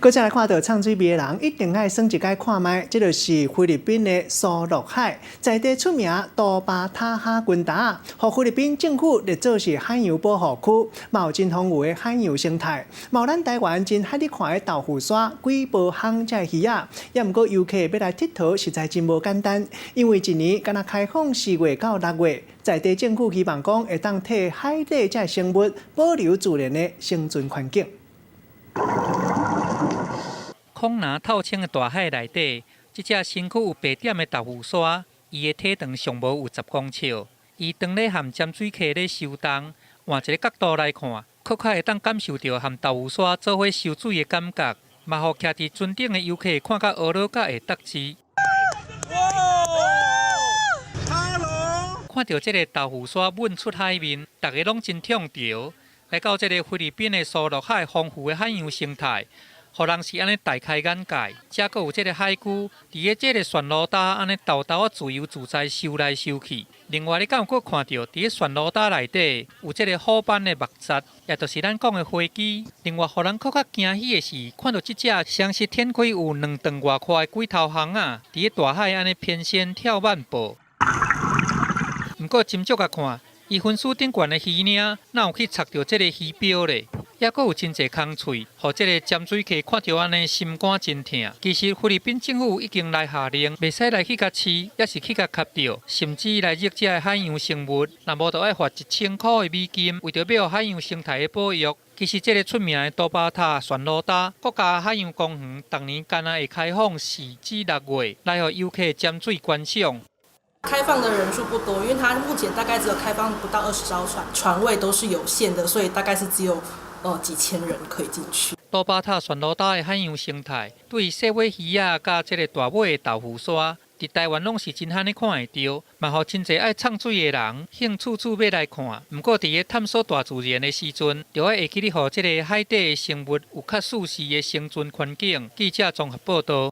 閣再來看著藏水味的人，一定愛耍一擺看覓，這就是菲律賓的蘇祿海，在地出名多巴塔哈群島，予菲律賓政府列做是海洋保護區，嘛有真豐富的海洋生態，嘛有咱台灣真罕佇看的豆腐鯊、鬼波魟這魚仔。也毋過遊客欲來𨑨迌實在真無簡單，因為一年干焦開放4月到6月，在地政府希望講會當替海底這生物保留自然的生存環境。空藍透清的大海內底，這隻身軀有白點的豆腐鯊，伊的體長上無有10公尺。伊當咧和潛水客咧相動，換一個角度來看，閣較會當感受著和豆腐鯊做伙泅水的感覺，嘛予徛佇船頂的遊客看甲呵咾甲會觸舌。看著這个豆腐鯊吻出海面，逐家攏真痛著。來到這个菲律賓的蘇祿海豐富的海洋生態，予人是按呢大開眼界。遮閣有這个海龜，佇咧這个漩蘆礁按呢沓沓仔自由自在泅來泅去。另外，你敢有閣看著佇咧漩蘆礁內底有這个虎斑的木鯽，也就是咱講的飛機。另外，予人閣較驚喜的是，看著這隻雙翅展開有2丈外寬的鬼頭魟仔，佇咧大海按呢翩躚跳慢步。毋過斟酌共看，伊分屍頂懸的魚領，哪有去插著這个魚標咧？猶閣有真濟空喙，予這个潛水客看著按呢心肝真疼。其實菲律賓政府已經來下令，袂使來去共飼，抑是去共剾著，甚至來入這个海洋生物，若無就愛罰1000箍的美金，為著欲予海洋生態的保育。其實這个出名的多巴塔漩蘆礁國家海洋公園，逐年干焦會開放4至6月，來予遊客潛水觀賞。開放的人數不多，因為它目前大概只有開放不到20艘船，船位都是有限的，所以大概是只有幾千人可以進去。多巴塔漩蘆礁的海洋生態，對細尾魚仔佮這个大尾的豆腐鯊，佇台灣攏是真罕咧看會著，嘛予真濟愛藏水的人興趣趣欲來看。毋過佇咧探索大自然的時陣，著愛會記得予這个海底的生物有較舒適的生存環境。記者綜合報導。